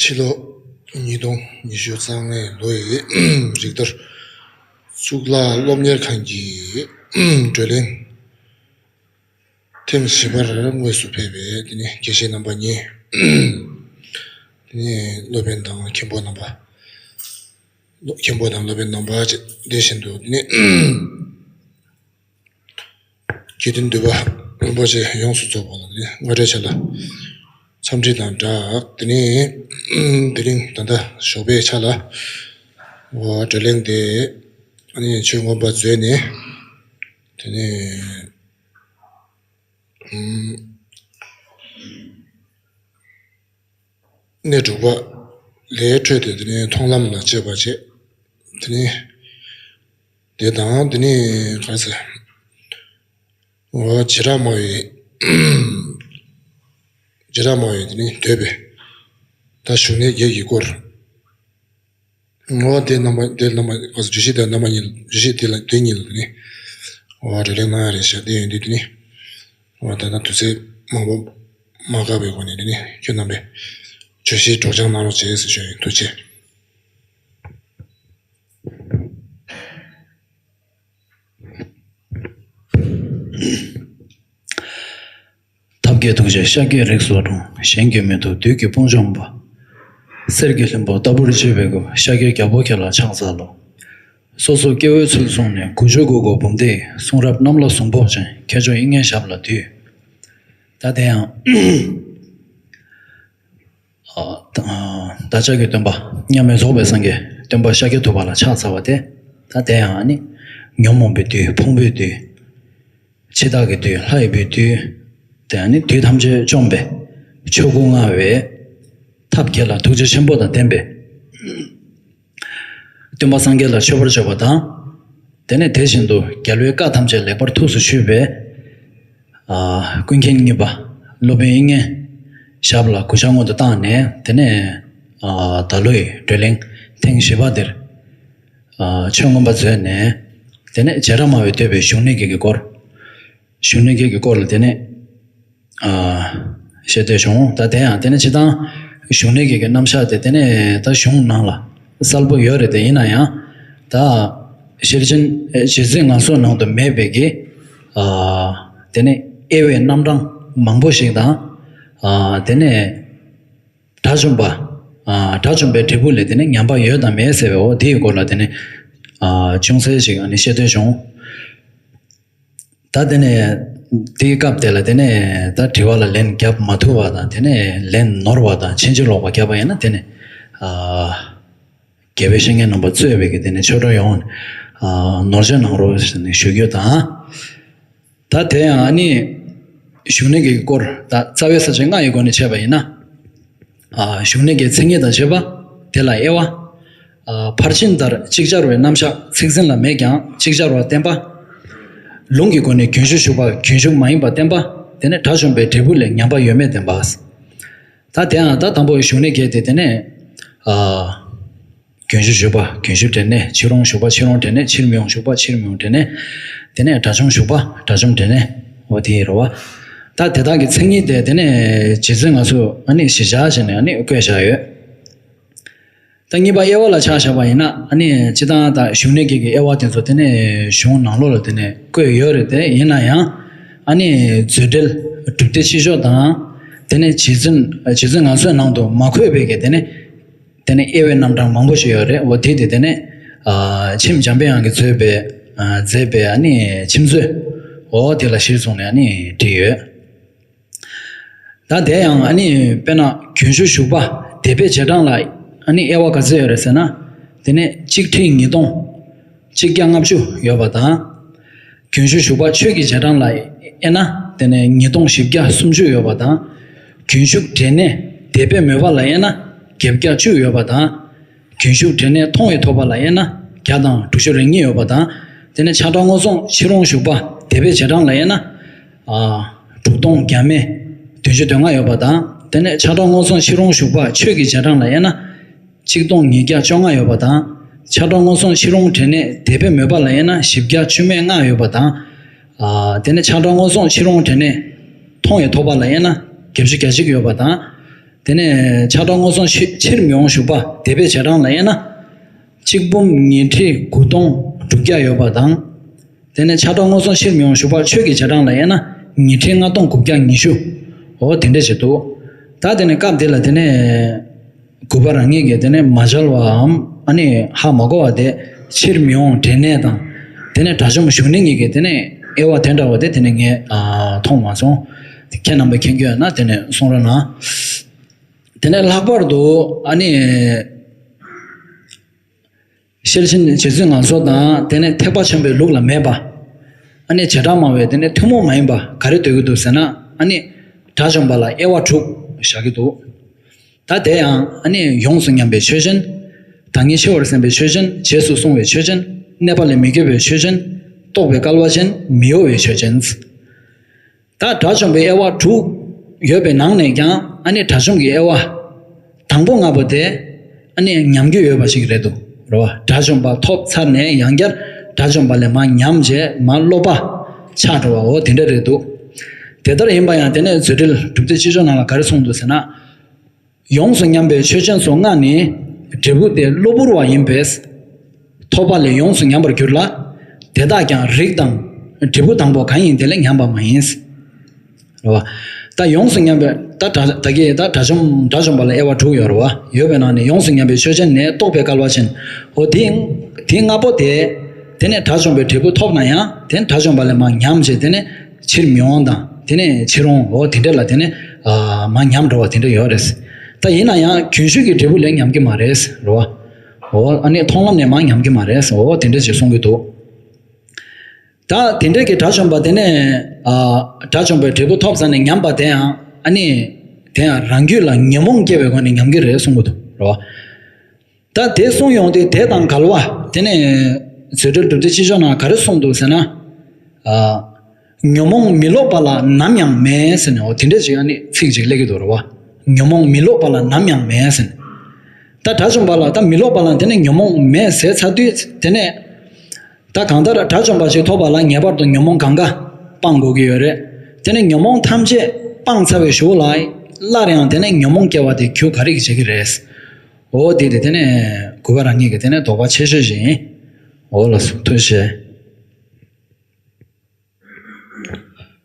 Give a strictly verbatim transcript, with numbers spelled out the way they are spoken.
ཕྱི་ལོ་ཉིས་སྟོང་ཉི་ཤུ་རྩ་ལྔའི་ལོ་ཡི་རིག་གཏོར་གཙུག་ལག་སློབ་གཉེར་ཁང་གི་བགྲོ་གླེང་ཐེངས་བཞི་པར་དངོས་སུ་ཕེབས་པའི་དེ་ནི་དགེ་བཤེས་རྣམ་པ་གཉིས། དེ་ནི་སློབ་དཔོན་དང་མཁན་པོ་རྣམ་པ། མཁན་པོ་དང་སློབ་དཔོན་རྣམ་པ་བཅས་དེ་བཞིན་དུ་དེ་ནི་དགེ་འདུན་འདུས་པ་རིན་པོ་ཆེ་ཡོངས་སུ་རྫོགས་པ་ལ་དེ་ནི་སྔ་དྲོའི་ཆ་ལ་འཚམས་འདྲི་དང་སྦྲགས། དེ་ནི་དེ་རིང་ད་ལྟ་ཞོགས་པའི་ཆ་ལ་བགྲོ་གླེང་དེ་ཨ་ནི་ཆོས་མངོན་པ་མཛོད་ནས་དེ་ནི། གནས་དྲུག་པ་ལས་འཕྲོས་ཏེ་དེ་ནས་མཐོང་ལམ་ལ་སྤྱད་པ་བྱས། དེ་ནས་དེ་དང་དེ་ནས་ག་ཟེར། འོ་བྱེ་བྲག་སྨྲ་བའི་བྱེ་བྲག་སྨྲ་བའི་དེ་ནས་འདོད་པའི་ད་ཞུགས་གནས་བརྒྱད་ཀྱི་སྐོར། འོ་དེ་རྣམ་པ་དེ་རྣམ་པ་བརྗོད་གཞི་དེ་རྣམ་པ་གཉིས་བརྗོད་གཞི་དེ་ལ་དེ་གཉིས་ལ་དེ་ནི་འོ་བགྲོ་གླེང་གནང་ཡ་རེད་ཤག་དེ་ཡིན་དུས་དེ་ནི་འོ་ད་ལྟ་དུས་ཚོད་མང་པོ་མ་བཀག་པའི་སྒོ་ནས་དེ་ནི་ཁྱོད་རྣམ་པས་བརྗོད་གཞི་སྒྲོག་སྦྱང་གནང་རོགས་བྱེད་ཟེར་ཞུ་ཡིན། ཐུགས་རྗེ་ཆེ། ཐབས་མཁས་ཐུགས་རྗེས་ཤཱཀྱའི་རིགས་སུ་འཁྲུངས། གཞན་གྱིས་མི་ཐུབ་བདུད་ཀྱི་དཔུང་འཇོམས་པ། གསེར་གྱི་ལྷུན་པོ་ལྟ་བུར་བརྗིད་པའི་སྐུ། ཤཱཀྱའི་རྒྱལ་པོ་ཁྱེད་ལ་ཕྱག་འཚལ་ལོ། སོ་སོ་སྐྱེ་བོའི་ཚུལ་བཟུང་ནས། དགུ་བཅུ་གོ་དགུ་འབུམ་སྡེ་ཡི། གསུང་རབ་རྣམས་ལ་ཟུང་འབོག་ཅིང་། ཁྱད་ཆོས་དབྱིག་གཉེན་ཞབས་ལ་འདུད། ད་དེ་ཡང་བདག་ཅག་གི་སྟོན་པ་མཉམ་མེད་རྫོགས་པའི་སངས་རྒྱས་སྟོན་པ་ཤཱཀྱ་ཐུབ་པ་ལ་ཕྱག་འཚལ་བ་དེ། ད་དེ་ཡང་ནི་ཉོན་མོངས་པའི་བདུད། ཕུང་པོའི་བདུད། འཆི་བདག་གི་བདུད། ལྷ་ཡི་བུའི་བདུད། དེ་ནི་བདུད་ཐམས་ཅད་བཅོམ་པའི་ཆོས་སྐུ་མངའ་བའི་ཐབས་མཁས་ལ་ཐུགས་རྗེ་ཆེན་པོ་དང་ལྡན་པའི་སྟོན་པ་སངས་རྒྱས་ལ་མཆོད་པར་བརྗོད་པ་དང་། དེ་ནས་དེ་བཞིན་དུ་རྒྱལ་བའི་བཀའ་ཐམས་ཅད་ལེགས་པར་ཐུགས་སུ་ཆུད་པའི་ཨ་ཀུན་མཁྱེན་གཉིས་པ་སློབ་དཔོན་དབྱིག་གཉེན་ཞབས་ལ་གུས་ཕྱག་སྔོན་དུ་བཏང་ནས། དེ་ནས་ཨ་ད་ལོའི་བགྲོ་གླེང་ཐེངས་བཞི་པ་འདིར་ཨ་ཆོས་མངོན་པ་མཛོད་ནས། དེ་ནས་བྱེ་བྲག་སྨྲ་བས་བསྟོད་པའི་ཞུགས་གནས་བརྒྱད་ཀྱི་སྐོར། ཞུགས་གནས་བརྒྱད་ཀྱི་སྐོར་ལ་དེ་ནས་ཨ་བཤད་འདོད་བྱུང་། ད་དེ་ཡང་དེ་ནས་སྤྱིར་བཏང་ཞུགས་གནས་བརྒྱད་ཀྱི་རྣམ་གཞག་དེ་དེ་ནས་ད་གཞུང་ནང་ལ་གསལ་པོ་ཡོད་རེད། དེ་ཡིན་ན་ཡང་ད་ཤེར་ཕྱིན་རྗེ་བཙུན་ངལ་གསོའི་ནང་དུ་མེད་པའི་གི་ཨ་དེ་ནས་དབྱེ་བའི་རྣམ་གྲངས་མང་པོ་ཞིག་དང་། ཨ་དེ་ནས་དགྲ་བཅོམ་པ། ཨ་དགྲ་བཅོམ་པའི་འབྲས་བུ་ལས་དེ་ནས་ཉམས་པ་ཡོད་དང་མེད་ཟེར་བའི་འོ་དེའི་སྐོར་ལ་དེ་ནས་ཨ་ཅུང་ཟད་ཅིག་ཨ་ནི་བཤད་འདོད་བྱུང་། ད་དེ་ནས་དེའི་སྐབས་དེ་ལ་དེ་ནས་ད་དྲི་བ་ལ་ལན་བརྒྱབ་མ་ཐུབ་པ་དང་། དེ་ནས་ལན་ནོར་བ་དང་། ཕྱིན་ཅི་ལོག་པ་བརྒྱབ་པ་ཡིན་ན་དེ་ནས་ཨ་དགེ་བའི་བཤེས་གཉེན་རྣམ་པ་གཙོས་པའི་གི་དེ་ནས་ཆོས་གྲོགས་ཡོངས་ནས་ཨ་ནོར་སྦྱོང་གནང་རོགས་ཞེས་ནས་ཞུ་རྒྱུ་དང་། ད་དེ་ཡང་ཨ་ནི་ཞུགས་གནས་ཀྱི་སྐོར་ད་རྩ་བའི་ས་བཅད་ལྔ་ཡི་སྒོ་ནས་འཆད་པ་ཡིན་ན། ཨ་ཞུགས་གནས་ཀྱི་མཚན་ཉིད་དང་བཅས་པ། དེ་ལ་དབྱེ་བ། ཨ་ཕར་ཕྱིན་ལྟར་ཅིག་ཅར་བའི་རྣམ་གཞག་ཚིག་ཟིན་ལ་མེད་ཀྱང་ཅིག་ཅར་བ་བསྟན་པ། ལུང་གི་སྒོ་ནས་རྒྱུན་ཞུགས་ཞུགས་པ་རྒྱུན་ཞུགས་མ་ཡིན་པ་བསྟན་པ། དེ་ནས་དགྲ་བཅོམ་པའི་འབྲས་བུ་ལས་ཉམས་པ་ཡོད་མེད་བསྟན་པ། ད་དེའང་ད་དང་པོ་ཞུགས་གནས་བརྒྱད་དེ་དེ་ནས་ཨ་རྒྱུན་ཞུགས་ཞུགས་པ་རྒྱུན་ཞུགས་འབྲས་གནས། ཕྱིར་འོང་ཞུགས་པ་ཕྱིར་འོང་འབྲས་གནས། ཕྱིར་མི་འོང་ཞུགས་པ་ཕྱིར་མི་འོང་འབྲས་གནས། དེ་ནས་དགྲ་བཅོམ་ཞུགས་པ་དགྲ་བཅོམ་འབྲས་གནས། འོ་དེ་ཡིན་རེད་བ། ད་དེ་དག་གི་མཚན་ཉིད་དེ་དེ་ནས་རྗེ་བཙུན་ང་ཚོས་ཨ་ནི་ཞིབ་ཆ་བྱས་ནས་ཨ་ནི་བཀོད་བཞག་ཡོད། ད་གཉིས་པ་དབྱེ་བ་ལ་ཆ་བཞག་པ་ཡིན་ན། ཨ་ནི་སྤྱིར་བཏང་ད་ཞུགས་གནས་བརྒྱད་ཀྱི་དབྱེ་བ་དེ་ཚོ་དེ་ནས་གཞུང་ནང་ལོགས་ལ་དེ་ནས་བཀོད་ཡོད་རེད། དེ་ཡིན་ན་ཡང་ཨ་ནི་མཛོད་འགྲེལ་གྲུབ་སྡེ་ཕྱི་ཕྱོགས་དང་། དེ་ནས་རྗེ་བཙུན་རྗེ་བཙུན་ངལ་གསོའི་ནང་དུ་མ་འཁོད་པའི་གི་དེ་ནས་དེ་ནས་དབྱེ་བའི་རྣམ་གྲངས་མང་པོ་ཞིག་ཡོད་རེད། འོ་དེ་དེ་དེ་ནས་ཨ་མཆིམས་འཇམ་དཔལ་དབྱངས་ཀྱིས་མཛད་པའི་ཨ་མཛད་པའི་ཨ་ནི་མཆིམས་མཛོད། འོ་དེ་ལ་གཞིར་བཟུང་ནས་ཨ་ནི་བྲིས་ཡོད། ད་དེ་ཡང་ཨ་ནི་དཔེར་ན་རྒྱུན་ཞུགས་ཞུགས་པ་འདས་པའི་རྗེས་འབྲང་ལ་ཨ་ནི་དབྱེ་བ་ག་ཚོད་ཡོད་རེད་ཟེར་ན། དེ་ནས་གཅིག་ཁྲི་ཉིས་སྟོང་གཅིག་བརྒྱ་ལྔ་བཅུ་ཡོད་པ་དང་། རྒྱུན་ཞུགས་ཞུགས་པ་ཆོས་ཀྱི་རྗེས་འབྲང་ལ་དབྱེ་ན་དེ་ནས་ཉིས་སྟོང་བཞི་བརྒྱ་སུམ་ཅུ་ཡོད་པ་དང་། རྒྱུན་ཞུགས་འབྲས་གནས་འདས་པའི་མོས་པ་ལ་དབྱེ་ན་བརྒྱད་བརྒྱ་བཅུ་ཡོད་པ་དང་། རྒྱུན་ཞུགས་འབྲས་གནས་མཐོང་བས་ཐོབ་པ་ལ་དབྱེ་ན་བརྒྱ་དང་དྲུག་ཅུ་རེ་གཉིས་ཡོད་པ་དང་། དེ་ནས་ཆགས་སྒྲ་སྔོ་སོང་ཕྱིར་འོང་ཞུགས་པ་འདས་པའི་རྗེས་འབྲང་ལ་དབྱེ་ན་ཨ་དྲུག་སྟོང་བརྒྱ་མེད་བདུན་ཅུ་དོན་ལྔ་ཡོད་པ་དང་། དེ་ནས་ཆགས་སྒྲ་སྔོ་སོང་ཕྱིར་འོང་ཞུགས་པ་ཆོས་ཀྱི་རྗེས་འབྲང་ལ་དབྱེ་ན་ཆིག་སྟོང་ཉིས་བརྒྱ་བཅོ་ལྔ་ཡོད་པ་དང་། ཆགས་སྒྲ་སྔོ་སོང་ཕྱིར་འོང་འབྲས་གནས་འདས་པའི་མོས་པ་ལ་དབྱེ་ན་བཞི་བརྒྱ་བཅུ་མེད་ལྔ་ཡོད་པ་དང་། ཨ་དེ་ནས་ཆགས་སྒྲ་སྔོ་སོང་ཕྱིར་འོང་འབྲས་གནས་མཐོང་བས་ཐོབ་པ་ལ་དབྱེ་ན་བརྒྱད་ཅུ་གྱ་གཅིག་ཡོད་པ་དང་། དེ་ནས་ཆགས་སྒྲ་སྔོ་སོང་ཕྱི་ཕྱིར་མི་འོང་ཞུགས་པ་དད་པའི་བྱེ་བྲག་ལ་དབྱེ་ན། གཅིག་འབུམ་ཉི་ཁྲི་དགུ་སྟོང་དྲུག་བརྒྱ་ཡོད་པ་དང་། དེ་ནས་ཆགས་སྒྲ་སྔོ་སོང་ཕྱིར་མི་འོང་ཞུགས་པ་ཆོས་ཀྱི་བྱེ་བྲག་ལ་དབྱེ་ན་ཉི་ཁྲི་ལྔ་སྟོང་དགུ་བརྒྱ་ཉི་ཤུ། འོ་དེ་འདྲ་ཞིག་འདུག་ད་དེ་ནས་སྐབས་དེ་ལ་དེ་ནས་གུས་པ་རང་ཉིད་ཀྱིས་དེ་ནས་མ་སྦྱར་བའམ་ཨ་ནི་ཧ་མ་གོ་བ་དེ་ཕྱིར་མི་འོང་འབྲས་གནས་དང་། དེ་ནས་དགྲ་བཅོམ་ཞུགས་གནས་གཉིས་ཀྱི་དེ་ནས་དབྱེ་བ་དེ་འདྲ་བ་དེ་དེ་ནས་ངས་ཨ་མཐོང་མ་སོང་། དེ་ཁྱེད་རྣམ་པས་མཁྱེན་རྒྱུ་ཡོད་ན་དེ་ནས་གསུང་རོགས་གནང་། དེ་ནས་ལྷག་པར་དུ་ཨ་ནི་ཤེར་ཕྱིན་རྗེ་བཙུན་ངལ་གསོ་དང་དེ་ནས་ཐེག་པ་ཆེན་པོའི་ལུགས་ལ་མེད་པ། ཨ་ནི་བྱེ་བྲག་སྨྲ་བའི་དེ་ནས་ཐུན་མོང་མ་ཡིན་པ་ག་རེ་འདོད་ཀྱི་འདུག་ཟེར་ན། ཨ་ནི་དགྲ་བཅོམ་པ་ལ་དབྱེ་བ་དྲུག་བཞག་གི་འདུག་ད་དེ་ཡང་ཨ་ནི་ཡོངས་སུ་ཉམས་པའི་ཆོས་ཅན། བདག་ཉིད་འཆི་བར་སེམས་པའི་ཆོས་ཅན། རྗེས་སུ་བསྲུང་བའི་ཆོས་ཅན། གནས་པ་ལས་མི་བསྐྱོད་པའི་ཆོས་ཅན། རྟོགས་པའི་སྐལ་བ་ཅན། མི་གཡོ་བའི་ཆོས་ཅན། ད་དགྲ་བཅོམ་པའི་དབྱེ་བ་དྲུག་ཡོད་པའི་ནང་ནས་ཀྱང་ཨ་ནི་དགྲ་བཅོམ་གྱི་དབྱེ་བ་དང་པོ་ལྔ་པོ་དེ་ཨ་ནི་ཉམས་རྒྱུ་ཡོད་པ་ཞིག་རེད་འདུག་རེད་བ། དགྲ་བཅོམ་པ་ཐོབ་ཚར་ནས་ཡང་བསྐྱར་དགྲ་བཅོམ་པ་ལས་མར་ཉམས་བྱས་མར་སློབ་པ་ཆགས་འགྲོ་བ། འོ་དེ་འདྲ་རེད་འདུག་དེ་ལྟར་ཡིན་པ་ཡང་དེ་ནས་མཛོད་འགྲེལ་གྲུབ་མཐའི་སྤྱི་སྦྱོར་ནང་ལ་ག་རེ་གསུངས་འདུག་ཟེར་ན། ཡོངས་སུ་ཉམས་པའི་ཆོས་ཅན་སོགས་ལྔ་ནི་འབྲས་བུ་སྟེ་གློ་བུར་བ་ཡིན་པས། ཐོབ་པ་ལས་ཡོངས་སུ་ཉམས་པར་འགྱུར་ལ། དེ་དག་ཀྱང་རིགས་དང་འབྲས་བུ་དང་པོ་གང་ཡིན་དེ་ལས་ཉམས་པ་མ་ཡིན། རེད་བ། ད་ཡོངས་སུ་ཉམས་པའི་ད་དགྲ་ད་གི་ད་དགྲ་བཅོམ་དགྲ་བཅོམ་པ་ལ་དབྱེ་བ་དྲུག་ཡོད་རེད་བ། ཡོད་པའི་ནང་ནས་ཡོངས་སུ་ཉམས་པའི་ཆོས་ཅན་ནི་རྟོགས་པའི་སྐལ་བ་ཅན། འོ་དེ་དེ་ལྔ་པོ་དེ། དེ་ནས་དགྲ་བཅོམ་པའི་འབྲས་བུ་ཐོབ་ན་ཡང་དེ་དགྲ་བཅོམ་པ་ལས་མར་ཉམས་བྱས་དེ་ནས་ཕྱིར་མི་འོང་དང་དེ་ནས་ཕྱིར་འོང་འོ་དེ་འདྲ་ལ་དེ་ནས་ཨ་མར་ཉམས་འགྲོ་བ་དེ་འདྲ་ཡོད་རེད། ད་ཡིན་ན་ཡང་རྒྱུན་ཞུགས་ཀྱི་འབྲས་བུ་ལས་ཉམས་ཀྱི་མ་རེད་རེད་བ། འོ་ཨ་ནི་མཐོང་ལམ་ནས་མར་ཉམས་ཀྱི་མ་རེད། འོ་དེ་འདྲ་ཅིག་གསུང་གི་འདུག་ད་དེ་འདྲ་གི་དགྲ་བཅོམ་པ་དེ་ནས་ཨ་དགྲ་བཅོམ་པའི་འབྲས་བུ་ཐོབ་ཚར་ནས་ཉམས་པ་དེ་ཡང་ཨ་ནི་དེ་ཡང་རང་རྒྱུད་ལ་ཉོན་མོངས་སྐྱེ་བའི་སྒོ་ནས་ཉམས་ཀྱི་རེད་གསུང་གི་འདུག་རེད་བ། ད་དེ་གསུངས་ཡོང་དུས་དེ་དང་འགལ་བ་དེ་ནས་མཛོད་འགྲེལ་གྲུབ་མཐའི་སྤྱི་སྦྱོར་ནང་ག་རེ་གསུངས་འདུག་ཟེར་ན། ཨ། ཉོན་མོངས་མི་སློབ་པ་ལ་ནམ་ཡང་མེད་ཟེར་ནས་འོ་དེ་འདྲ་ཅིག་ཨ་ནི་ཚིག་ཅིག་སླེབས་ཀྱི་འདུག་རེད་བ། ཉོན་མོངས་མི་སློབ་པ་ལ་ནམ་ཡང་མེད་ཟེར་ནས། ད་དགྲ་བཅོམ་པ་ལ་ད་མི་སློབ་པ་ལ་དེ་ནས་ཉོན་མོངས་མེད་ཟེར་ཚར་དུས་དེ་ནས། ད་གང་ལྟར་དགྲ་བཅོམ་པ་ཞིག་ཐོབ་པ་ལ་ངེས་པར་དུ་ཉོན་མོངས་གང་ག་སྤང་དགོས་ཀྱི་ཡོད་རེད། དེ་ནས་ཉོན་མོངས་ཐམས་ཅད་སྤངས་ཚར་བའི་གཞུག་ལ་སླར་ཡང་དེ་ནས་ཉོན་མོངས་སྐྱེ་བ་དེ་རྒྱུ་ག་རེ་གིས་བྱེད་ཀྱི་རེད། འོ་དེ་དེ་དེ་ནས་གུས་པ་རང་ཉིད་ཀྱི་དེ་ནས་དོགས་པ་ཆེ་ཤོས་ཤིག་ཡིན། འོ་ལགས་སོ། ཐུགས་རྗེ་ཆེ།